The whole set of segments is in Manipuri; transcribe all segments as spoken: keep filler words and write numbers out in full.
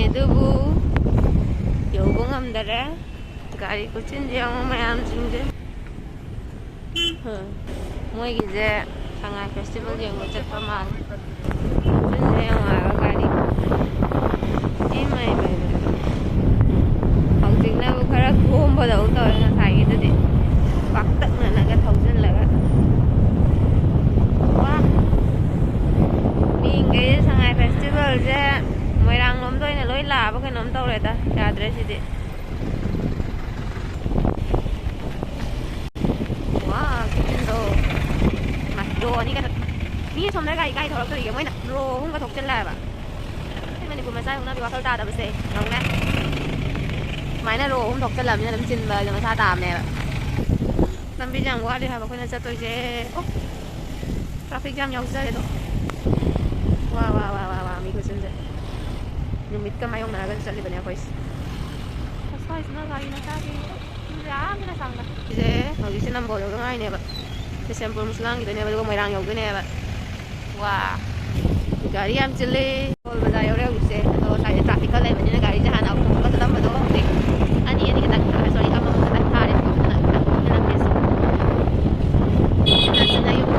ꯑꯗꯨꯕꯨ ꯌꯧꯕ ꯉꯝꯗꯔꯦ꯫ ꯒꯥꯔꯤ ꯈꯨꯆꯤꯟꯁꯦ ꯌꯦꯡꯉꯣ ꯃꯌꯥꯝꯁꯤꯡꯁꯦ꯫ ꯃꯣꯏꯒꯤꯁꯦ ꯁꯉꯥꯏ ꯐꯦꯁꯇꯤꯚꯦꯜ ꯌꯦꯡꯕ ꯆꯠꯄ ꯃꯥꯜꯂꯦ꯫ ꯈꯨꯆꯤꯟꯁꯦ ꯌꯦꯡꯉꯣ ꯍꯥꯏꯕ ꯒꯥꯔꯤ꯫ ꯏꯃꯥꯏ, ꯏꯃꯥꯏ, ꯏꯃꯥꯏ꯫ ꯍꯧꯖꯤꯛꯅꯕꯨ ꯈꯔ ꯀꯣꯝꯕꯗꯧ ꯇꯧꯋꯦ ꯉꯁꯥꯏꯒꯤꯗꯨꯗꯤ꯫ ꯄꯥꯛꯇꯛꯅꯅꯒ ꯊꯧꯖꯤꯜꯂꯒ꯫ ꯋꯥ! ꯃꯤꯈꯩ ꯁꯉꯥꯏ ꯐꯦꯁꯇꯤꯚꯦꯜꯁꯦ ꯃꯣꯏꯔꯥꯡ ꯂꯣꯝꯗ ꯑꯣꯏꯅ ꯂꯣꯏ ꯂꯥꯛꯑꯕ ꯀꯩꯅꯣꯝ ꯇꯧꯔꯦꯗ꯫ ꯌꯥꯗ꯭ꯔꯦ ꯁꯤꯗꯤ꯫ ꯋꯥ, ꯈꯨꯆꯤꯟꯗꯣ꯫ ꯃꯥ, ꯔꯣ ꯑꯅꯤꯒ ꯊꯣꯛ-, ꯃꯤ ꯑꯁꯣꯝꯗ ꯒꯥꯔꯤ ꯀꯥꯏ ꯊꯧꯔꯛꯇꯣꯔꯤꯒꯦ? ꯃꯣꯏꯅ ꯔꯣ ꯑꯍꯨꯝꯒ ꯊꯣꯛꯆꯜꯂꯛꯑꯦꯕ꯫ ꯑꯩ ꯃꯅꯤꯄꯨꯔ ꯃꯆꯥ ꯍꯧꯅꯕꯤ ꯋꯥꯈꯜ ꯇꯥꯗꯕꯁꯦ ꯌꯦꯡꯉꯨꯅꯦ꯫ ꯁꯨꯃꯥꯏꯅ ꯔꯣ ꯑꯍꯨꯝ ꯊꯣꯛꯆꯜꯂꯛꯑꯕꯅꯤꯅ ꯑꯗꯨꯝ ꯆꯤꯟꯕ ꯍꯥꯏꯗꯣ ꯃꯁꯥ ꯇꯥꯕꯅꯦꯕ꯫ ꯂꯝꯕꯤꯁꯦ ꯌꯥꯝ ꯋꯥꯠꯂꯤ ꯍꯥꯏꯕ ꯑꯩꯈꯣꯏꯅ ꯆꯠꯇꯣꯏꯁꯦ꯫ ꯑꯣ, ꯇ꯭ꯔꯥꯐꯤꯛ ꯖꯥꯝ ꯌꯥꯎꯖꯔꯦ ꯑꯗꯣ꯫ ꯋꯥ, ꯋꯥ, ꯋꯥ, ꯋꯥ, ꯋꯥ, ꯃꯤ ꯈꯨꯆꯤꯟꯁꯦ꯫ ꯅꯨꯃꯤꯠꯀ ꯃꯥꯌꯣꯛꯅꯔꯒ ꯆꯠꯂꯤꯕꯅꯦ ꯑꯩꯈꯣꯏꯁꯦ꯫ ꯑꯁ꯭ꯋꯥꯏꯁꯤꯅ ꯒꯥꯔꯤ ꯃꯆꯥꯒꯤ ꯌꯥꯝꯅ ꯁꯥꯡꯅ꯫ ꯁꯤꯁꯦ ꯍꯧꯖꯤꯛꯁꯦ ꯅꯝꯕꯣꯜ ꯌꯧꯗ ꯉꯥꯏꯅꯦꯕ꯫ ꯕꯤꯁꯦꯝꯄꯨꯔ ꯑꯃꯨꯛꯁꯨ ꯂꯥꯟꯈꯤꯗꯣꯏꯅꯦꯕ, ꯑꯗꯨꯒ ꯃꯣꯏꯔꯥꯡ ꯌꯧꯗꯣꯏꯅꯦꯕ꯫ ꯋꯥ! ꯒꯥꯔꯤ ꯌꯥꯝ ꯆꯤꯜꯂꯤ꯫ ꯅꯝꯕꯣꯜ ꯕꯖꯥꯔ ꯌꯧꯔꯦ ꯍꯧꯖꯤꯛꯁꯦ꯫ ꯑꯗꯣ ꯁ꯭ꯋꯥꯏꯗ ꯇ꯭ꯔꯥꯐꯤꯛꯀ ꯂꯩꯕꯅꯤꯅ ꯒꯥꯔꯤꯁꯦ ꯍꯥꯟꯅ ꯑꯍꯨꯝ ꯑꯃ ꯆꯠꯂꯝꯕꯗꯣ ꯍꯧꯖꯤꯛ ꯑꯅꯤ, ꯑꯅꯤ ꯈꯛꯇꯪ ꯊꯥꯔꯦ꯫ ꯁꯣꯔꯤ, ꯑꯃꯃꯝ ꯈꯛꯇꯪ ꯊꯥꯔꯦ꯫ ꯁꯤꯅ ꯌꯨꯝ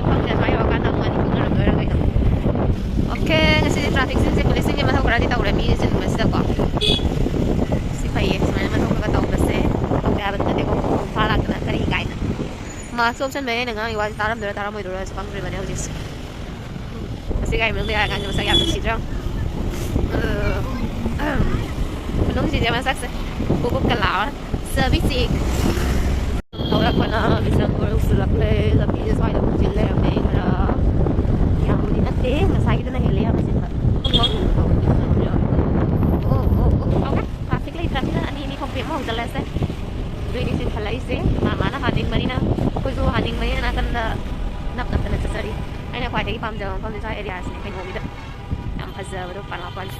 ꯈꯪꯗꯦ, ꯁ꯭ꯋꯥꯏ ꯌꯧꯔꯀꯥꯟꯗ ꯑꯃꯨꯛ ꯑꯅꯤ ꯈꯪꯅꯔꯝꯗꯣꯏꯔꯥ ꯀꯩꯅꯣ꯫ ꯑꯣꯀꯦ, ꯉꯁꯤꯗꯤ ꯇ꯭ꯔꯥꯐꯤꯛꯁꯤꯡꯁꯦ, ꯄꯨꯂꯤꯁꯁꯤꯡꯁꯦ ꯃꯊꯧ ꯈꯔꯗꯤ ꯇꯧꯔꯦ ꯃꯤ ꯆꯤꯟꯕꯁꯤꯗꯀꯣ꯫ ꯁꯤ ꯐꯩꯌꯦ, ꯁꯨꯃꯥꯏꯅ ꯃꯊꯧ ꯈꯔ ꯈꯔ ꯇꯧꯕꯁꯦ꯫ ꯇꯧꯗ ꯌꯥꯕꯗꯤ ꯅꯠꯇꯦꯀꯣ, ꯐꯥ ꯂꯥꯛꯇꯅ ꯀꯔꯤ ꯀꯥꯏꯅ꯫ ꯃꯥꯛꯁ ꯎꯞꯁꯟꯕꯩ ꯑꯩꯅ ꯉꯥꯡꯉꯤ ꯋꯥꯁꯦ ꯇꯥꯔꯝꯗꯣꯏꯔꯥ ꯇꯥꯔꯝꯃꯣꯏꯗꯣꯏꯔꯥꯁꯨ ꯈꯪꯗ꯭ꯔꯤꯕꯅꯦ ꯍꯧꯖꯤꯛꯁꯦ꯫ ꯉꯁꯤ ꯒꯥꯔꯤ ꯃꯅꯨꯡꯗ ꯌꯥꯔꯀꯥꯟꯗ ꯃꯁꯛ ꯌꯥꯝ ꯅꯨꯡꯁꯤꯗ꯭ꯔꯣ? ꯑ, ꯈꯨꯅꯨꯡꯁꯤꯁꯦ ꯃꯁꯛꯁꯦ꯫ ꯕꯨꯛ ꯕꯨꯛꯀ ꯂꯥꯎꯔ꯫ ꯆꯥꯕꯤ ꯆꯦꯛ꯫ ꯊꯧꯔꯛꯄꯅ ꯕꯤꯁꯅꯨꯄꯨꯔ ꯌꯧꯁꯤꯜꯂꯛꯂꯦ꯫ ꯂꯝꯕꯤꯁꯦ ꯁ꯭ꯋꯥꯏꯗ ꯑꯃꯨꯛ ꯆꯤꯜ ꯂꯩꯔꯝꯃꯦ ꯈꯔ꯫ ꯌꯥꯝꯕꯨꯗꯤ ꯅꯠꯇꯦ, ꯉꯁꯥꯏꯒꯤꯗꯨꯅ ꯍꯦꯜꯂꯦ ꯌꯥꯝꯅ ꯆꯤꯟꯕ꯫ ꯑꯣ, ꯑꯣ, ꯑꯣ, ꯑꯣ꯫ ꯇ꯭ꯔꯥꯐꯤꯛ ꯂꯩꯇ꯭ꯔꯕꯅꯤꯅ ꯑꯅꯤ ꯑꯅꯤ ꯊꯣꯛꯄꯤ ꯑꯃ ꯍꯧꯖꯤꯜꯂꯁꯦ꯫ ꯑꯗꯨꯏꯅꯤ ꯆꯤꯟꯈꯠꯂꯛꯏꯁꯦ꯫ ꯃꯥ ꯃꯥꯅ ꯍꯥꯟꯅꯤꯡꯕꯅꯤꯅ, ꯑꯩꯈꯣꯏꯁꯨ ꯍꯥꯟꯅꯤꯡꯕꯅꯤꯅ ꯅꯥꯀꯟꯗ ꯅꯞ ꯅꯞꯇꯅ ꯆꯠꯆꯔꯤ꯫ ꯑꯩꯅ ꯈ꯭ꯋꯥꯏꯗꯒꯤ ꯄꯥꯝꯖꯕ ꯃꯐꯝꯁꯦ ꯁ꯭ꯋꯥꯏ ꯑꯦꯔꯤꯌꯥꯁꯤꯅꯦ, ꯀꯩꯅꯣꯒꯤꯗ꯫ ꯌꯥꯝ ꯐꯖꯕꯗꯣ ꯄꯥꯟ ꯃꯄꯥꯟꯁꯦ꯫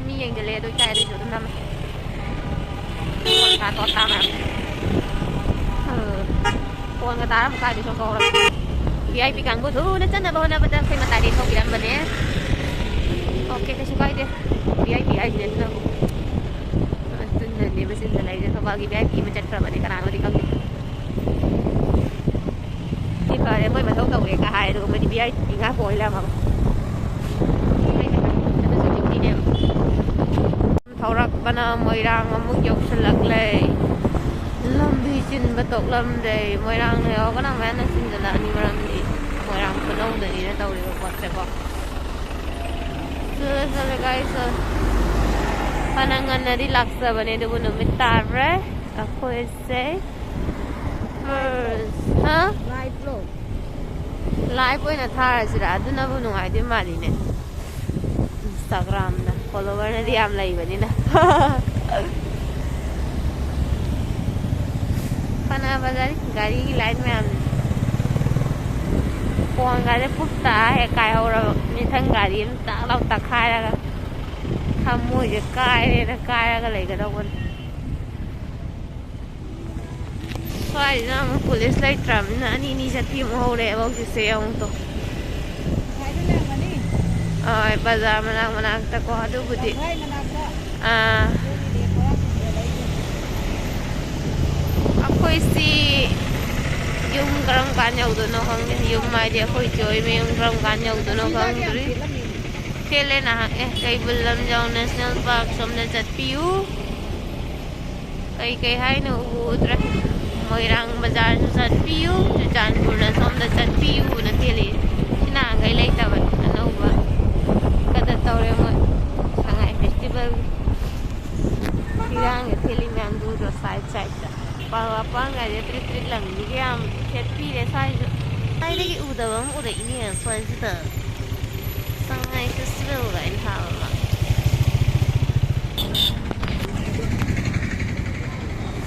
ꯃꯤ ꯌꯦꯡꯁꯤꯜꯂꯦ ꯑꯗꯨ ꯏꯀꯥꯏ ꯑꯗꯨꯏꯁꯨ ꯑꯗꯨꯝ ꯅꯝꯃꯦ꯫ ꯐꯣꯟꯒ ꯇꯥ ꯇꯣꯠ ꯇꯥ ꯃꯌꯥꯝ꯫ ꯑ, ꯐꯣꯟꯒ ꯇꯥꯔ ꯑꯃꯨꯛ ꯀꯥꯏꯗꯩ ꯁꯣꯛ ꯁꯣꯛꯍꯧꯔꯕ꯫ ꯚꯤ ꯑꯥꯏ ꯄꯤ ꯀꯥꯡꯕꯨ ꯊꯨꯅ ꯆꯠꯅꯕ ꯍꯣꯠꯅꯕꯗ ꯑꯩꯈꯣꯏ ꯃꯇꯥꯏꯗꯩ ꯊꯧꯕꯤꯔꯝꯕꯅꯦ꯫ ꯑꯣꯀꯦ, ꯀꯩꯁꯨ ꯀꯥꯏꯗꯦ꯫ ꯚꯤ ꯑꯥꯏ ꯄꯤ ꯍꯥꯏꯁꯤꯅꯦ ꯑꯗꯨꯅꯕꯨ꯫ ꯑꯗꯨꯅꯅꯦꯕ ꯁꯤꯗ ꯂꯩꯔꯤꯁꯦ꯫ ꯊꯧꯕꯥꯜꯒꯤ ꯚꯤ ꯑꯥꯏ ꯄꯤ ꯑꯃ ꯆꯠꯈ꯭ꯔꯕꯅꯦ, ꯀꯅꯥꯅꯣꯗꯤ ꯈꯪꯗꯦ꯫ ꯁꯤ ꯐꯔꯦ, ꯃꯣꯏ ꯃꯊꯧ ꯇꯧꯔꯦꯒ ꯍꯥꯏ, ꯑꯗꯨꯒ ꯃꯣꯏꯗꯤ ꯚꯤ ꯑꯥꯏ ꯄꯤ ꯉꯥꯛꯄ ꯑꯣꯏ ꯂꯩꯔꯝꯃꯕ꯫ ꯑꯗꯨꯁꯨ ꯗ꯭ꯌꯨꯇꯤꯅꯦꯕ꯫ ꯊꯧꯔꯛꯄꯅ ꯃꯣꯏꯔꯥꯡ ꯑꯃꯨꯛ ꯌꯧꯁꯤꯜꯂꯛꯂꯦ꯫ ꯂꯝꯕꯤ ꯆꯤꯟꯕ ꯇꯣꯛꯂꯝꯗꯦ꯫ ꯃꯣꯏꯔꯥꯡꯅ ꯌꯧꯔꯒꯅ ꯑꯃꯨꯛ ꯍꯦꯟꯅ ꯆꯤꯟꯖꯜꯂꯛꯑꯅꯤ, ꯃꯔꯝꯗꯤ ꯃꯣꯏꯔꯥꯡ ꯈꯨꯅꯧꯗꯅꯤꯅ ꯇꯧꯔꯤꯕ ꯄꯣꯠꯁꯦꯀꯣ꯫ ꯆꯠꯂꯦ, ꯆꯠꯂꯦ, ꯒꯥꯔꯤ ꯆꯠꯂꯦ꯫ ꯐꯅ ꯉꯟꯅꯗꯤ ꯂꯥꯛꯆꯕꯅꯦ, ꯑꯗꯨꯕꯨ ꯅꯨꯃꯤꯠ ꯇꯥꯔꯦ꯫ ꯑꯩꯈꯣꯏꯁꯦ first, ꯍꯥ? Live ꯂꯣ? Live ꯑꯣꯏꯅ ꯊꯥꯔꯁꯤꯔꯥ? ꯑꯗꯨꯅꯕꯨ ꯅꯨꯡꯉꯥꯏꯗꯣꯏ ꯃꯥꯜꯂꯤꯅꯦ꯫ Instagram-ꯗ follower-ꯅꯗꯤ ꯌꯥꯝ ꯂꯩꯕꯅꯤꯅ꯫ ꯐꯅ ꯐꯖꯔꯤ ꯒꯥꯔꯤꯒꯤ light ꯃꯌꯥꯝꯁꯦ꯫ ꯈꯣꯡꯒꯥꯁꯦ ꯄꯨꯛ ꯇꯥ ꯍꯦꯛ ꯀꯥꯏꯍꯧꯔꯕ꯫ ꯃꯊꯪ ꯒꯥꯔꯤ ꯑꯃ ꯇꯥꯛ ꯂꯥꯎ ꯇꯛꯈꯥꯏꯔꯒ ꯊꯃꯣꯏꯁꯦ ꯀꯥꯏꯔꯦꯅ ꯀꯥꯏꯔꯒ ꯂꯩꯒꯗꯧꯕꯅꯤ꯫ ꯁ꯭ꯋꯥꯏꯁꯤꯅ ꯑꯃꯨꯛ police ꯂꯩꯇ꯭ꯔꯕꯅꯤꯅ ꯑꯅꯤ ꯑꯅꯤ ꯆꯠꯄꯤ ꯑꯃꯨꯛ ꯍꯧꯔꯛꯑꯦꯕ ꯍꯧꯖꯤꯛꯁꯦ ꯑꯃꯨꯛꯇꯣ꯫ ꯍꯣꯏ, ꯕꯖꯥꯔ ꯃꯅꯥꯛ ꯃꯅꯥꯛꯇꯀꯣ ꯑꯗꯨꯕꯨꯗꯤ꯫ ꯑꯥ꯫ ꯑꯩꯈꯣꯏꯁꯤ ꯌꯨꯝ ꯀꯔꯝ ꯀꯥꯟ ꯌꯧꯗꯣꯏꯅꯣ ꯈꯪꯗꯦ꯫ ꯌꯨꯝ ꯍꯥꯏꯗꯤ ꯑꯩꯈꯣꯏ ꯆꯦ ꯍꯣꯏ ꯃꯌꯨꯝ ꯀꯔꯝ ꯀꯥꯟ ꯌꯧꯗꯣꯏꯅꯣ ꯈꯪꯗ꯭ꯔꯤ꯫ ꯊꯦꯠꯂꯦ ꯅꯍꯥꯛ꯫ ꯑꯦ, ꯀꯩꯕꯨꯜ ꯂꯝꯖꯥꯎ National Park ꯁꯣꯝꯗ ꯆꯠꯄꯤꯌꯨ꯫ ꯀꯩ ꯀꯩ ꯍꯥꯏꯅꯣ ꯎꯕꯨ ꯎꯗ꯭ꯔꯦ꯫ ꯃꯣꯏꯔꯥꯡ ꯕꯖꯥꯔꯁꯨ ꯆꯠꯄꯤꯌꯨ, ꯆꯨꯔꯆꯥꯟꯄꯨꯔꯅ ꯁꯣꯝꯗ ꯆꯠꯄꯤꯌꯨꯅ ꯊꯦꯠꯂꯤ꯫ ꯁꯤ ꯅꯍꯥꯟꯈꯩ ꯂꯩꯇꯕꯅꯤ, ꯑꯅꯧꯕ ꯈꯛꯇ ꯇꯧꯔꯦ ꯃꯣꯏ ꯁꯉꯥꯏ festival-ꯒꯤ꯫ ꯏꯔꯥꯡꯒ ꯊꯦꯠꯂꯤ ꯃꯌꯥꯝꯗꯨ ꯎꯗ꯭ꯔꯣ side side-ꯇ꯫ ꯄꯥ-, ꯄꯥꯡꯒꯥꯏꯁꯦ ꯇ꯭ꯔꯤꯛ ꯇ꯭ꯔꯤꯛ ꯂꯪꯕꯤꯒ ꯌꯥꯝ ꯊꯦꯠꯄꯤꯔꯦ ꯁ꯭ꯋꯥꯏꯁꯨ꯫ ꯊꯥꯏꯅꯒꯤ ꯎꯗꯕ ꯑꯃ ꯎꯔꯛꯏꯅꯦ ꯁ꯭ꯋꯥꯏꯁꯤꯗ꯫ ꯁꯉꯥꯏ festival ꯒꯥꯏꯅ ꯊꯥꯕ ꯑꯃ꯫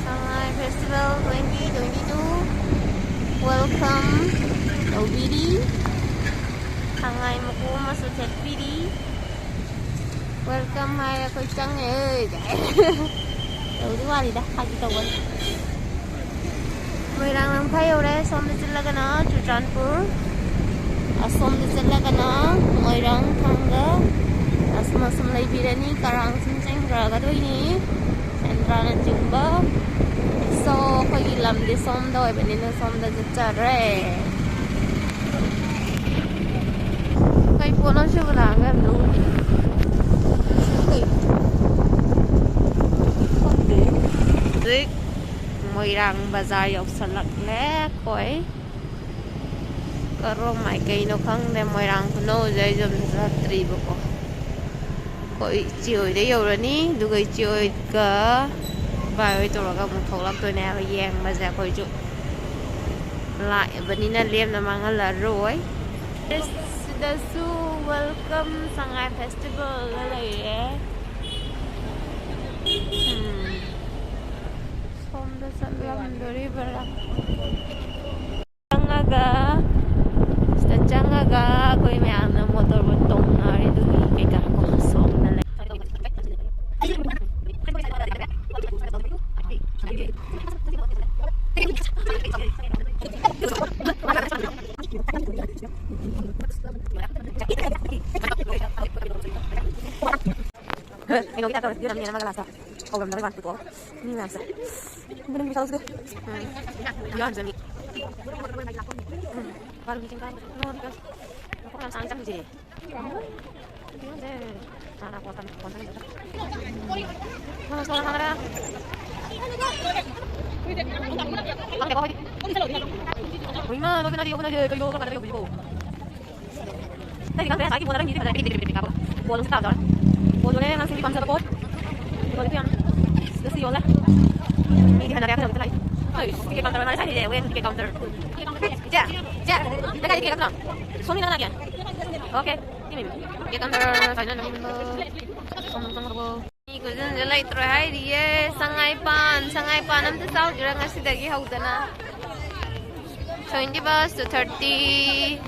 Sangai Festival twenty twenty-two, welcome ꯇꯧꯕꯤꯔꯤ꯫ ꯁꯉꯥꯏ ꯃꯀꯣꯛ ꯑꯃꯁꯨ ꯊꯦꯠꯄꯤꯔꯤ꯫ Welcome ꯍꯥꯏꯔ ꯑꯩꯈꯣꯏ ꯆꯪꯉꯦ ꯀꯥꯏ꯫ ꯌꯧꯗꯤ ꯋꯥꯠꯂꯤꯗ, ꯐꯥꯒꯤ ꯇꯧꯕꯅꯤ꯫ ꯃꯣꯏꯔꯥꯡ ꯂꯝꯈꯥꯏ ꯌꯧꯔꯦ꯫ ꯁꯣꯝꯗ ꯆꯠꯂꯒꯅ ꯆꯨꯔꯆꯥꯟꯄꯨꯔ, ꯑꯁꯣꯝꯗ ꯆꯠꯂꯒꯅ ꯃꯣꯏꯔꯥꯡ, ꯊꯥꯡꯒ꯫ ꯄꯤꯔꯅꯤ, ꯀꯔꯥꯡ ꯁꯨꯝ ꯆꯦꯟꯈ꯭ꯔꯒꯗꯣꯏꯅꯤ, ꯁꯦꯟꯗ꯭ꯔꯥꯅꯆꯤꯡꯕ꯫ So, ꯑꯩꯈꯣꯏꯒꯤ ꯂꯝꯗꯤ ꯁꯣꯝꯗ ꯑꯣꯏꯕꯅꯤꯅ ꯁꯣꯝꯗ ꯆꯠꯆꯔꯦ꯫ ꯀꯩ ꯄꯣꯠꯅꯣ ꯁꯤꯕꯨ ꯂꯥꯛꯑꯒ ꯌꯥꯝ ꯅꯣꯛꯏ? ꯀꯩ? ꯈꯪꯗꯦ꯫ ꯍꯧꯖꯤꯛ ꯃꯣꯏꯔꯥꯡ ꯕꯖꯥꯔ ꯌꯧꯁꯜꯂꯛꯂꯦ ꯑꯩꯈꯣꯏ꯫ ꯀꯔꯣꯝ ꯃꯥꯏꯀꯩꯅꯣ ꯈꯪꯗꯦ, ꯃꯣꯏꯔꯥꯡ ꯈꯨꯅꯧꯁꯦ ꯑꯩꯁꯨ ꯑꯝꯇ ꯆꯠꯇ꯭ꯔꯤꯕꯀꯣ꯫ ꯑꯩꯈꯣꯏ ꯏꯆꯦ ꯍꯣꯏꯗ ꯌꯧꯔꯅꯤ, ꯑꯗꯨꯒ ꯏꯆꯦ ꯍꯣꯏꯒ ꯏꯕꯥꯏ ꯍꯣꯏ ꯇꯧꯔꯒ ꯑꯃꯨꯛ ꯊꯣꯛꯂꯛꯇꯣꯏꯅꯦ ꯍꯥꯏꯕ ꯌꯦꯡꯕꯁꯦ꯫ ꯑꯩꯈꯣꯏꯁꯨ ꯂꯥꯛꯑꯕꯅꯤꯅ ꯂꯦꯝꯅ ꯃꯥꯡꯍꯜꯂꯔꯣꯏ꯫ ꯁꯤꯗꯁꯨ Welcome Sangai Festival ꯂꯩꯔꯦ꯫ ꯎꯝ꯫ ꯁꯣꯝꯗ ꯆꯠꯂꯝꯗꯣꯔꯤꯕ꯭ꯔꯥ? ꯆꯪꯉꯒ, ꯁꯤꯗ ꯆꯪꯉꯒ ꯑꯩꯈꯣꯏ ꯃꯌꯥꯝꯅ ꯃꯣꯇꯣꯔ ꯕꯣꯠ ꯇꯣꯡꯅꯔꯦ꯫ ꯑꯗꯨꯒꯤ ꯀꯩꯀꯥ ꯀꯣ, ꯁꯣꯝꯗ ꯂꯩ꯫ ꯀꯩꯅꯣꯒꯤ ꯇꯥꯏꯞ ꯇꯧꯔꯦ, ꯌꯨ ꯅꯝꯅꯦꯅ ꯑꯃꯒ ꯂꯥꯛꯄ꯫ ꯀꯧꯔꯝꯗꯕꯩ ꯋꯥꯅꯤ, ꯄꯨꯊꯣꯛꯑꯒ꯫ ꯃꯤ ꯃꯌꯥꯝꯁꯦ꯫ ꯃꯅꯨꯡꯒꯤ ꯄꯩꯁꯥ ꯂꯧꯁꯤꯗꯤ꯫ ꯎꯝ꯫ ꯌꯥꯝ ꯆꯪꯉꯤ꯫ ꯎꯝ꯫ ꯕꯥꯔꯨꯅꯤ ꯆꯤꯡ ꯀꯥꯕ꯫ ꯅꯉꯣꯟꯗ ꯃꯈꯣꯡ ꯌꯥꯝ ꯁꯥꯡꯅ ꯆꯪꯉꯤꯁꯦ꯫ ꯌꯥꯝꯁꯦ꯫ ꯍꯥꯟꯅ ꯄꯣꯠ ꯇꯝ-, ꯄꯣꯠ ꯇꯝ-, ꯎꯝ꯫ ꯅꯪ ꯁꯣꯔ ꯍꯥꯡꯉꯔꯥ? ꯈꯪꯗꯦꯀꯣ ꯑꯩꯈꯣꯏꯗꯤ꯫ ꯍꯣꯏꯃ, ꯅꯣꯏ ꯀꯅꯥꯗꯤ ꯌꯧꯕ ꯅꯠꯇꯦ, ꯀꯩꯅꯣ, ꯀꯔꯝ ꯀꯥꯟꯗ ꯌꯧꯕꯤꯁꯤꯕꯣ? ꯑꯇꯩꯗꯤ ꯈꯪꯗ꯭ꯔꯦ, ꯉꯁꯥꯏꯒꯤ ꯕꯣꯜ ꯈꯔ ꯃꯤꯗꯤ ꯐꯖꯅ ꯄꯤꯛ ꯄꯤꯛ ꯄꯤꯛ ꯄꯤꯛ ꯀꯥꯞꯄꯒ ꯕꯣꯜ ꯑꯃꯁꯨ ꯇꯥꯕ ꯌꯥꯎꯔꯦ꯫ ꯕꯣꯜꯗꯨꯅꯦ ꯑꯉꯥꯡꯁꯤꯡꯒꯤ ꯄꯥꯝꯖꯕ ꯄꯣꯠ꯫ ꯕꯣꯜꯗꯤ ꯌꯥꯝ ꯁꯤꯗꯁꯨ ꯌꯣꯜꯂꯦ꯫ ꯃꯤꯗꯤ ꯍꯟꯅꯔꯦ ꯍꯥꯏꯕꯗ ꯂꯥꯛꯏ꯫ ꯑꯩ ꯇꯤꯀꯦꯠ ꯀꯥꯎꯟꯇꯔ ꯃꯅꯥꯛ ꯁ꯭ꯋꯥꯏꯗ ꯂꯩꯔꯦ, ꯋꯦꯟ ꯇꯤꯀꯦꯠ ꯀꯥꯎꯟꯇꯔ꯫ ꯏꯆꯦ, ꯏꯆꯦ, ꯅꯪ ꯀꯥꯏꯗ ꯇꯤꯀꯦꯠ ꯀꯛꯇꯣꯏꯅꯣ? ꯁꯣꯝꯒꯤ ꯅꯪ ꯂꯥꯛꯀꯦ꯫ ꯑꯣꯀꯦ꯫ ꯁꯤ ꯃꯤꯃꯤ꯫ ꯇꯤꯀꯦꯠ ꯀꯥꯎꯟꯇꯔ ꯁ꯭ꯋꯥꯏꯗ ꯂꯩꯔꯝꯕ ꯁꯣꯝ ꯆꯪꯈ꯭ꯔꯕꯣ? ꯃꯤ ꯈꯨꯖꯤꯟꯁꯦ ꯂꯩꯇ꯭ꯔꯣꯏ ꯍꯥꯏꯔꯤꯌꯦ꯫ ꯁꯉꯥꯏꯄꯥꯟ, ꯁꯉꯥꯏꯄꯥꯟ ꯑꯝꯇ ꯆꯥꯎꯁꯤꯔ ꯉꯁꯤꯗꯒꯤ ꯍꯧꯗꯅ꯫ Twenty bus to thirty꯫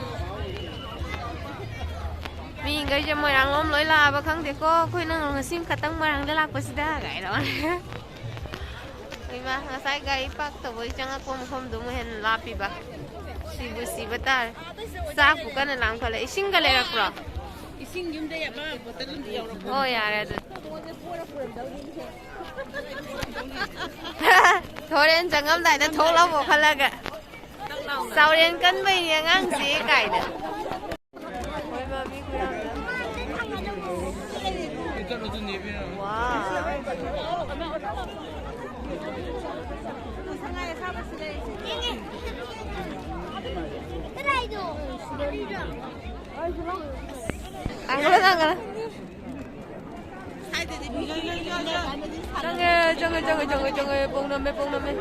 ꯃꯤꯈꯩꯁꯦ ꯃꯣꯏꯔꯥꯡ ꯂꯣꯝ ꯂꯣꯏ ꯂꯥꯛꯑꯕ ꯈꯪꯗꯦꯀꯣ꯫ ꯑꯩꯈꯣꯏꯅ ꯉꯁꯤ ꯈꯛꯇꯪ ꯃꯣꯏꯔꯥꯡꯗ ꯂꯥꯛꯄꯁꯤꯗ ꯀꯥꯏꯅ꯫ ꯏꯃꯥ, ꯉꯁꯥꯏ ꯒꯥꯔꯤ ꯄꯥꯔꯛ ꯇꯧꯕꯒꯤ ꯆꯪꯉꯛꯄ ꯃꯐꯝꯗꯨ ꯑꯃꯨꯛ ꯍꯦꯟꯅ ꯂꯥꯞꯄꯤꯕ꯫ ꯁꯤꯕꯨ ꯁꯤꯕ ꯇꯥꯔꯦ꯫ ꯆꯥꯛꯄꯨ ꯀꯟꯅ ꯂꯥꯝꯈꯠꯂꯦ꯫ ꯏꯁꯤꯡꯒ ꯂꯩꯔꯛꯄ꯭ꯔꯣ? ꯏꯁꯤꯡ ꯌꯨꯝꯗꯩ ꯑꯃ ꯕꯣꯇꯜ ꯑꯃꯗꯤ ꯌꯥꯎꯔꯛꯄ꯫ ꯑꯣ, ꯌꯥꯔꯦ ꯑꯗꯨꯗꯤ꯫ ꯍꯣꯔꯦꯟ ꯆꯪꯉꯝꯗꯥꯏꯗ ꯊꯣꯛꯂꯝꯃꯣ ꯈꯜꯂꯒ꯫ ꯆꯥꯎꯔꯦꯟ ꯀꯟꯕꯩꯅꯦ ꯑꯉꯥꯡꯁꯦ ꯀꯥꯏꯅ꯫ ꯍꯣꯏ, ꯃꯥ ꯃꯤ ꯈꯨꯌꯥꯝꯗꯣ꯫ ꯋꯥ꯫ ꯇꯥꯡꯒꯅꯨ, ꯇꯥꯡꯒꯅꯨ꯫ ꯆꯪꯉꯦ, ꯆꯪꯉꯦ, ꯆꯪꯉꯦ, ꯆꯪꯉꯦ, ꯆꯪꯉꯦ꯫ ꯄꯨꯡ ꯅꯝꯃꯦ, ꯄꯨꯡ ꯅꯝꯃꯦ꯫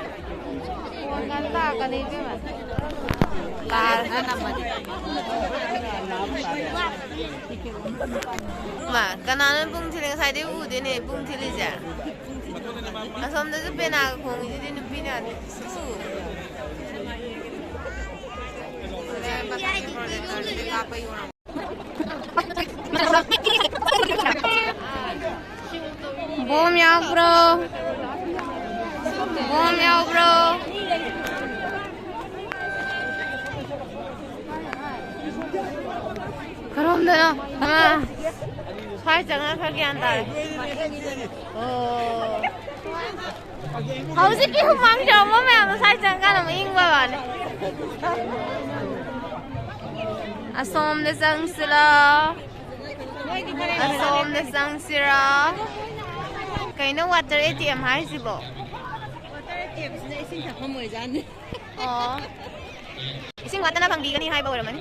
ꯄꯨꯡ ꯉꯟ ꯇꯥꯛꯀꯅꯤ ꯏꯕꯦꯝꯃ꯫ ꯇꯥꯔꯦ꯫ ꯃꯥ, ꯀꯅꯥꯅꯣ ꯄꯨꯡ ꯊꯤꯜꯂꯤ? ꯉꯁꯥꯏꯗꯩ ꯎꯗꯦꯅꯦ ꯄꯨꯡ ꯊꯤꯜꯂꯤꯁꯦ꯫ ꯑꯁꯣꯝꯗꯁꯨ ꯄꯦꯅꯥꯒ ꯈꯣꯡꯉꯤꯁꯤꯗꯤ ꯅꯨꯄꯤꯅ꯫ ꯁꯨ꯫ ꯕꯣꯝ ꯌꯥꯎꯕ꯭ꯔꯣ? ꯕꯣꯝ ꯌꯥꯎꯕ꯭ꯔꯣ? ꯀꯔꯣꯝꯗꯅꯣ? ꯑꯃ ꯁ꯭ꯋꯥꯏ ꯆꯪꯉꯒ ꯈꯔ ꯒ꯭ꯌꯥꯟ ꯇꯥꯔꯦ꯫ ꯑꯣ꯫ ꯍꯧꯖꯤꯛꯀꯤ ꯍꯨꯃꯥꯡ ꯁꯧꯕ ꯃꯌꯥꯝꯗꯣ ꯁ꯭ꯋꯥꯏ ꯆꯪꯉꯀꯥꯟꯗ ꯑꯃꯨꯛ ꯏꯪꯕ ꯋꯥꯅꯤ꯫ ꯑꯁꯣꯝꯗ ꯆꯪꯁꯤꯔꯥ? ꯑꯁꯣꯝꯗ ꯆꯪꯁꯤꯔꯥ? ꯀꯩꯅꯣ water ATM ꯍꯥꯏꯁꯤꯕꯣ? Water ATM ꯁꯤꯅ ꯏꯁꯤꯡ ꯊꯛꯐꯝ ꯑꯣꯏꯖꯥꯠꯅꯤ꯫ ꯑꯣ꯫ ꯏꯁꯤꯡ ꯋꯥꯠꯇꯅ ꯐꯪꯕꯤꯒꯅꯤ ꯍꯥꯏꯕ ꯑꯣꯏꯔꯝꯃꯅꯤ꯫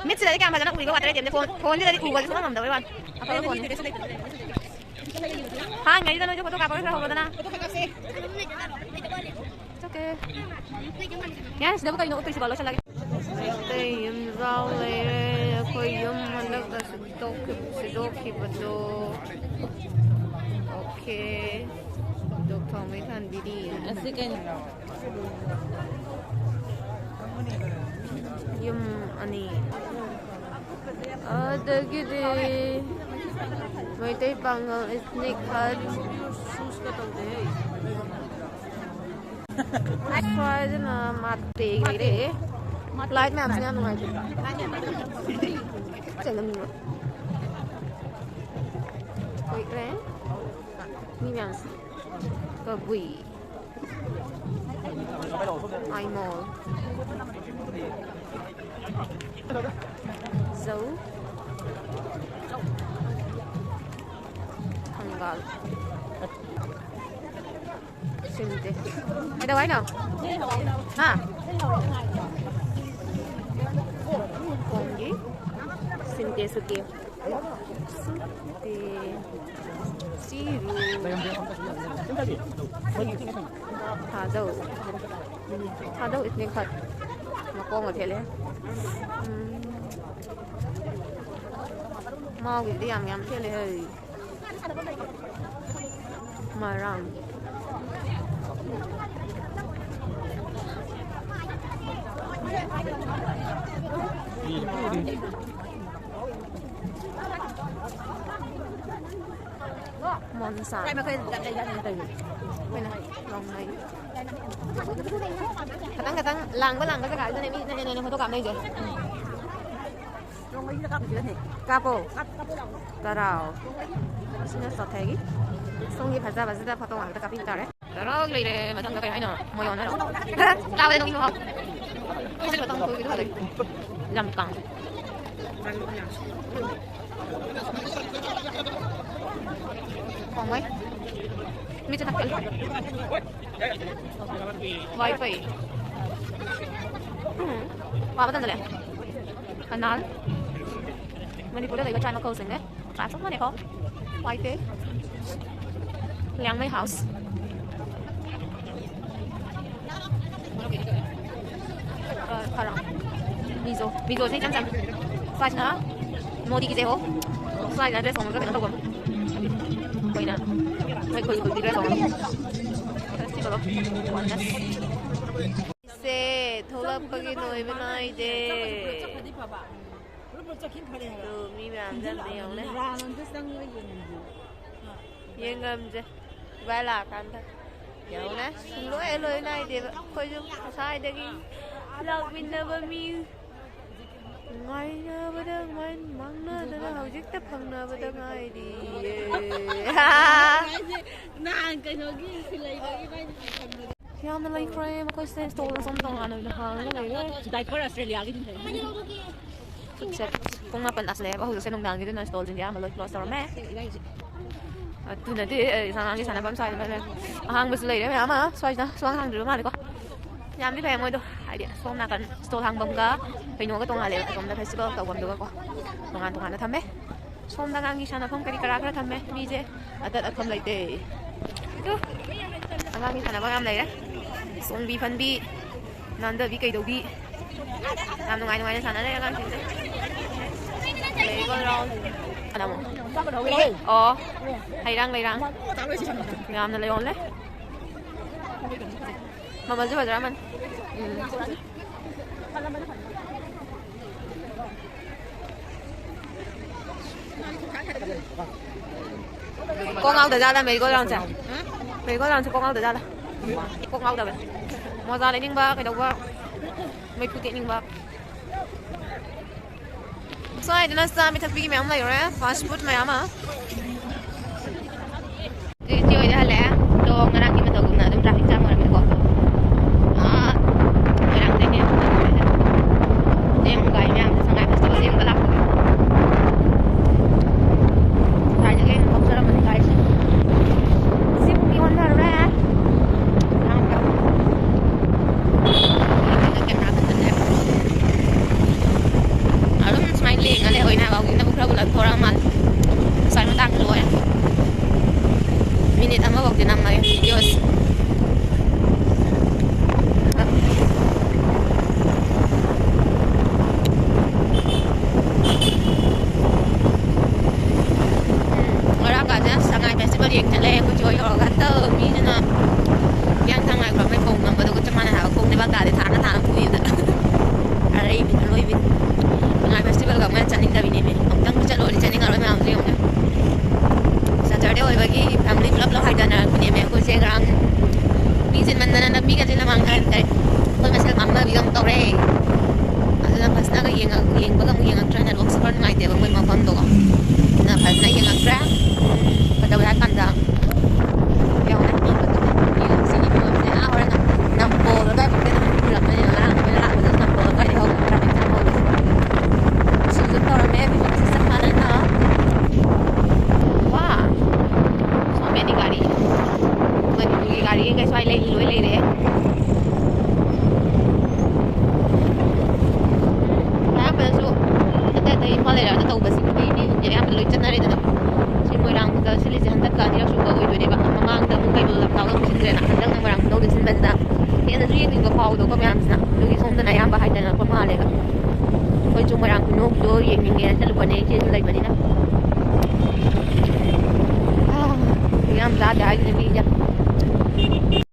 ꯃꯤꯠꯁꯤꯗꯗꯤ ꯀꯌꯥꯝ ꯐꯖꯅ ꯎꯔꯤꯕ water ATM ꯁꯦ, ꯐꯣꯟ, ꯐꯣꯟꯁꯤꯗꯗꯤ ꯎꯕꯁꯦ ꯁꯨꯡꯉꯝ ꯉꯝꯗꯕꯩ ꯋꯥꯅꯤ꯫ ꯑꯐꯕ ꯐꯣꯟꯅꯤ꯫ ꯍꯥꯟꯉꯩꯗꯨꯗ ꯅꯣꯏꯁꯨ ꯐꯣꯇꯣ ꯀꯥꯞꯄꯒ ꯈꯔ ꯍꯧꯔꯣꯗꯅ꯫ It's okay꯫ ꯌꯥꯔꯦ, ꯁꯤꯗꯕꯨ ꯀꯩꯅꯣ ꯎꯠꯇꯣꯏꯁꯤꯕꯣ? ꯂꯣꯏꯁꯤꯜꯂꯒꯦ꯫ ꯃꯩꯇꯩ ꯌꯨꯝꯖꯥꯎ ꯂꯩꯔꯦ꯫ ꯑꯩꯈꯣꯏ ꯌꯨꯝ ꯍꯟꯗꯛꯇ ꯁꯤꯗꯣꯛꯈꯤ-, ꯁꯤꯗꯣꯛꯈꯤꯕꯗꯣ꯫ Okay꯫ ꯗꯣꯛ ꯊꯣꯡꯕꯩ ꯊꯥꯟꯕꯤꯔꯤ꯫ ꯑꯁꯤ ꯀꯩꯅꯣ? ꯌꯨꯝ ꯑꯅꯤ꯫ ꯑꯗꯒꯤꯗꯤ ꯃꯩꯇꯩ ꯄꯥꯉꯜ ethnic hut꯫ ꯁ꯭ꯋꯥꯏꯗꯅ ꯃꯥꯇꯦ ꯂꯩꯔꯦ꯫ Light ꯃꯌꯥꯝꯁꯤꯅ ꯌꯥꯝ ꯅꯨꯡꯉꯥꯏꯇꯦ꯫ ꯆꯠꯂꯝꯃꯤꯔꯣ? ꯀꯨꯏꯈ꯭ꯔꯦ꯫ ꯃꯤ ꯃꯌꯥꯝꯁꯦ꯫ ꯀꯕꯨꯏ꯫ ꯑꯥꯏꯃꯣꯜ꯫ ꯖꯧ꯫ ꯊꯪꯒꯥꯜ꯫ ꯁꯤꯟꯗꯦ꯫ ꯀꯩꯗꯧ ꯍꯥꯏꯅꯣ? ꯍꯥ? ꯀꯣꯟꯒꯤ ꯁꯤꯟꯗꯦ ꯁꯨꯇꯦ꯫ ꯁꯨꯇꯦ꯫ ꯆꯤꯔꯨ꯫ ꯊꯥꯗꯧ꯫ ꯊꯥꯗꯧ ꯏꯁꯅꯦꯛ ꯈꯠ꯫ ꯃꯀꯣꯛ ꯑꯃ ꯊꯦꯠꯂꯦ꯫ ꯎꯝ꯫ ꯃꯥꯒꯤꯗꯤ ꯌꯥꯝ ꯌꯥꯝ ꯊꯦꯠꯂꯦ ꯍꯩ꯫ ꯃꯔꯥꯡ꯫ ꯃꯣꯟꯁꯥ꯫ ꯑꯩꯈꯣꯏꯅ ꯂꯥꯎꯅꯩ꯫ ꯈꯇꯪ ꯈꯇꯪ ꯂꯥꯡꯕ ꯂꯥꯡꯕ ꯖꯒꯥꯗꯨꯗꯅꯦ ꯃꯤꯅ ꯍꯦꯟꯅ ꯍꯦꯟꯅ ꯐꯣꯇꯣ ꯀꯥꯞꯅꯩꯁꯦ꯫ ꯀꯥꯞꯄꯣ꯫ ꯇꯔꯥꯎ꯫ ꯁꯤꯅ ꯆꯣꯊꯦꯒꯤ꯫ ꯁꯣꯝꯒꯤ ꯐꯖꯕꯁꯤꯗ ꯐꯣꯇꯣ ꯉꯥꯛꯇ ꯀꯥꯞꯄꯤꯕ ꯇꯥꯔꯦ꯫ ꯇꯔꯥꯎ ꯂꯩꯔꯦ꯫ ꯃꯊꯪꯗ ꯀꯩ ꯍꯥꯏꯅꯣ? ꯃꯣꯏ ꯑꯣꯟꯅꯔꯣ꯫ ꯇꯥꯕꯗ ꯅꯣꯛꯅꯤꯡꯕ ꯐꯥꯎ꯫ ꯑꯩꯁꯨ ꯈꯇꯪ ꯊꯣꯛꯏꯗꯨ ꯐꯖꯩ꯫ ꯌꯥꯝ ꯀꯥꯡ꯫ ꯈꯣꯡꯉꯣꯏ꯫ ꯃꯤꯠꯁꯦ ꯊꯛꯆꯜꯂꯨ꯫ ꯋꯥꯏ ꯐꯩ꯫ ꯎꯝ꯫ ꯋꯥꯕ ꯇꯟꯖꯜꯂꯦ꯫ ꯀꯅꯥꯜ꯫ ꯃꯅꯤꯄꯨꯔꯗ ꯂꯩꯕ ꯇ꯭ꯔꯥꯏꯕ ꯃꯈꯜꯁꯤꯡꯅꯦ꯫ ꯇ꯭ꯔꯥꯏꯕ ꯆꯞ ꯃꯥꯟꯅꯩꯀꯣ꯫ ꯋꯥꯏꯇꯦ꯫ ꯂꯤꯌꯥꯡꯃꯩ ꯍꯥꯎꯁ꯫ ꯑ, ꯈꯔ꯫ ꯃꯤꯖꯣ꯫ ꯃꯤꯖꯣꯁꯦ ꯏꯆꯝ ꯆꯝ꯫ ꯁ꯭ꯋꯥꯏꯁꯤꯅ ꯃꯣꯗꯤꯒꯤꯁꯦ ꯍꯣ꯫ ꯁ꯭ꯋꯥꯏꯗ ꯗ꯭ꯔꯦꯁ ꯍꯣꯡꯉꯒ ꯀꯩꯅꯣ ꯇꯧꯕ꯫ ꯑꯩꯈꯣꯏꯅ ꯃꯣꯏ ꯈꯨꯜ ꯈꯨꯜꯒꯤ ꯗ꯭ꯔꯦꯁ ꯍꯣꯡꯉꯒ꯫ Festival of Oneness꯫ ꯁꯦ ꯊꯣꯛꯂꯛꯄꯒꯤ ꯅꯣꯏꯕ ꯅꯥꯏꯗꯦ꯫ ꯄꯨꯂꯞ ꯄꯨꯂꯞ ꯆꯠꯈꯤꯕꯅ ꯐꯔꯦ ꯍꯥꯏꯕ꯫ ꯑꯗꯨ ꯃꯤ ꯃꯌꯥꯝꯁꯦ ꯑꯝꯇ ꯌꯦꯡꯉꯨꯅꯦ꯫ ꯔꯥꯎꯟ ꯑꯝꯇ ꯆꯪꯉꯒ ꯌꯦꯡꯉꯨꯁꯦ꯫ ꯌꯦꯡꯉꯝꯁꯦ꯫ ꯚꯥꯏ ꯂꯥꯛꯑꯀꯥꯟꯗ꯫ ꯌꯦꯡꯉꯨꯅꯦ꯫ ꯁꯨꯡꯂꯣꯏ ꯂꯣꯏ ꯅꯥꯏꯗꯦꯕ꯫ ꯑꯩꯈꯣꯏꯁꯨ ꯉꯁꯥꯏꯗꯒꯤ ꯂꯥꯛꯃꯤꯟꯅꯕ ꯃꯤ ꯉꯥꯏꯅꯕꯗ ꯃꯥꯏ ꯃꯥꯡꯅꯗꯅ ꯍꯧꯖꯤꯛꯇ ꯐꯪꯅꯕꯗ ꯉꯥꯏꯔꯤꯌꯦ꯫ ꯅꯍꯥꯟ ꯀꯩꯅꯣꯒꯤ ꯁꯤꯂꯩꯗꯣ ꯏꯕꯥꯅꯤ꯫ ꯌꯥꯝꯅ ꯂꯩꯈ꯭ꯔꯦ ꯃꯈꯣꯏꯁꯦ꯫ ꯁ꯭ꯇꯣꯜ ꯑꯁꯣꯝ ꯇꯣꯉꯥꯟꯅ ꯑꯣꯏꯅ ꯍꯥꯡꯉꯒ ꯂꯩꯔꯦ꯫ ꯗꯥꯏꯄꯔ ꯑꯣꯁꯇ꯭ꯔꯦꯂꯤꯌꯥꯒꯤꯗꯨꯅꯦ꯫ ꯍꯧꯖꯤꯛꯁꯦ ꯄꯨꯡ ꯃꯥꯄꯟ ꯇꯥꯁꯜꯂꯛꯑꯦꯕ꯫ ꯍꯧꯖꯤꯛꯁꯦ ꯅꯨꯡꯗꯥꯡꯒꯤꯗꯨꯅ ꯁ꯭ꯇꯣꯜꯁꯤꯡꯁꯦ ꯑꯌꯥꯝꯕ ꯂꯣꯏ ꯀ꯭ꯂꯣꯁ ꯇꯧꯔꯝꯃꯦ꯫ ꯑꯗꯨꯅꯗꯤ ꯑꯩ ꯑꯉꯥꯡꯒꯤ ꯁꯥꯟꯅꯐꯝ ꯁ꯭ꯋꯥꯏꯗ ꯂꯣꯏ ꯂꯩ꯫ ꯑꯍꯥꯡꯕꯁꯨ ꯂꯩꯔꯦ ꯃꯌꯥꯝ ꯑꯃ ꯁ꯭ꯋꯥꯏꯁꯤꯗ꯫ ꯁꯨꯍꯥꯡ ꯍꯥꯡꯗ꯭ꯔꯤꯕ ꯃꯥꯜꯂꯦꯀꯣ꯫ ꯌꯥꯝꯗꯤ ꯐꯩ ꯃꯣꯏꯗꯣ꯫ ꯍꯥꯏꯗꯤ ꯁꯣꯝ ꯅꯥꯀꯟ ꯁ꯭ꯇꯣꯜ ꯍꯥꯡꯐꯝꯒ ꯀꯩꯅꯣꯒ ꯇꯣꯉꯥꯜꯂꯦꯕ꯫ ꯑꯁꯣꯝꯗ ꯐꯦꯁꯇꯤꯚꯦꯜ ꯇꯧꯐꯝꯗꯨꯒꯀꯣ ꯇꯣꯉꯥꯟ ꯇꯣꯉꯥꯟꯅ ꯊꯝꯃꯦ꯫ ꯁꯣꯝꯗ ꯑꯉꯥꯡꯒꯤ ꯁꯥꯟꯅꯐꯝ ꯀꯔꯤ ꯀꯔꯥ ꯈꯔ ꯊꯝꯃꯦ꯫ ꯃꯤꯁꯦ ꯑꯇꯠ ꯑꯈꯝ ꯂꯩꯇꯦ꯫ ꯇꯨ, ꯑꯉꯥꯡꯒꯤ ꯁꯥꯟꯅꯐꯝ ꯌꯥꯝ ꯂꯩꯔꯦ꯫ ꯆꯣꯡꯕꯤ ꯐꯟꯕꯤ, ꯅꯥꯟꯗꯕꯤ ꯀꯩꯗꯧꯕꯤ꯫ ꯌꯥꯝ ꯅꯨꯡꯉꯥꯏ ꯅꯨꯡꯉꯥꯏꯅ ꯁꯥꯟꯅ ꯂꯩꯔꯦ ꯑꯉꯥꯡꯁꯤꯡꯁꯦ꯫ ꯂꯩꯀꯣ ꯔꯥꯎꯟ꯫ ꯁꯥꯟꯅꯃꯣ꯫ ꯑꯣ, ꯍꯩꯔꯥꯡ ꯂꯩꯔꯥꯡ꯫ ꯌꯥꯝꯅ ꯂꯩꯔꯣꯜꯂꯦ꯫ ꯃꯃꯜꯁꯨ ꯐꯖꯔꯝꯃꯅꯤ꯫ ꯎꯝ꯫ ꯀꯣꯛ ꯉꯥꯎꯗ ꯖꯥꯠꯂ ꯃꯦꯔꯤꯒꯣꯜ ꯔꯥꯎꯟꯁꯦ? ꯃꯦꯔꯤꯒꯣꯜ ꯔꯥꯎꯟꯁꯦ ꯀꯣꯛ ꯉꯥꯎꯗ ꯖꯥꯠꯂ? ꯀꯣꯛ ꯉꯥꯎꯗꯕꯅꯦ꯫ ꯃꯣꯖꯥ ꯂꯩꯅꯤꯡꯕ, ꯀꯩꯗꯧꯕ, ꯃꯩꯐꯨ ꯇꯦꯛꯅꯤꯡꯕ꯫ ꯁ꯭ꯋꯥꯏꯗꯅ ꯆꯥꯕꯤ ꯊꯛꯄꯤꯒꯤ ꯃꯌꯥꯝ ꯂꯩꯔꯦ, ꯐꯥꯁ ꯐꯨꯗ ꯃꯌꯥꯝ ꯑꯃ꯫ ꯍꯧꯖꯤꯛ ꯏꯆꯦ ꯍꯣꯏꯗ ꯍꯜꯂꯛꯑꯦ꯫ ꯑꯗꯣ ꯉꯔꯥꯡꯒꯤ ꯃꯇꯧꯒꯨꯝꯅ ꯑꯗꯨꯝ ꯇ꯭ꯔꯥꯐꯤꯛ ꯖꯥꯝ ꯑꯣꯏꯔꯝꯃꯦꯀꯣ꯫ ꯑꯥ, ꯃꯣꯏꯔꯥꯡꯗꯩꯅꯦ꯫ ꯌꯦꯡꯉꯨ ꯒꯥꯔꯤ ꯃꯌꯥꯝꯁꯦ ꯁꯉꯥꯏ ꯐꯦꯁꯇꯤꯚꯦꯜ ꯌꯦꯡꯕ ꯂꯥꯛꯄꯒꯤ꯫ ꯉꯁꯥꯏꯗꯒꯤ ꯑꯩꯅ ꯊꯧꯖꯔꯝꯕꯅꯤ ꯒꯥꯔꯤꯁꯦ꯫ ꯁꯤ ꯄꯨꯡ ꯑꯣꯟꯊꯔꯨꯔꯦ꯫ ꯌꯥꯝ ꯀꯦꯃꯦꯔꯥ ꯈꯛꯇꯅꯦ꯫ ꯑꯗꯨꯝ ꯁꯨꯃꯥꯏꯅ ꯂꯦꯡꯉ ꯂꯩꯍꯧꯏꯅꯦ ꯍꯥꯏꯕ꯫ ꯍꯧꯖꯤꯛꯅꯕꯨ ꯈꯔꯕꯨ ꯂꯟꯊꯣꯔꯛꯑ ꯃꯥꯜꯂꯦ꯫ ꯉꯁꯥꯏ ꯌꯦꯡꯅꯤꯡꯕ ꯐꯥꯎꯕꯗꯣꯀꯣ ꯃꯌꯥꯝꯁꯤꯅ꯫ ꯑꯗꯨꯒꯤ ꯁꯣꯝꯗꯅ ꯑꯌꯥꯝꯕ ꯍꯥꯏꯗꯅꯔꯛꯄ ꯃꯥꯜꯂꯦꯕ꯫ ꯑꯩꯈꯣꯏꯁꯨ ꯃꯣꯏꯔꯥꯡ ꯈꯨꯅꯧꯒꯤꯗꯣ ꯌꯦꯡꯅꯤꯡꯉꯦꯅ ꯆꯠꯂꯨꯕꯅꯦ, ꯏꯆꯦꯁꯨ ꯂꯩꯕꯅꯤꯅ꯫ ꯑꯥ, ꯌꯥꯝ ꯆꯥꯗꯦ ꯍꯥꯏꯁꯤꯅꯦ ꯃꯤꯁꯦ꯫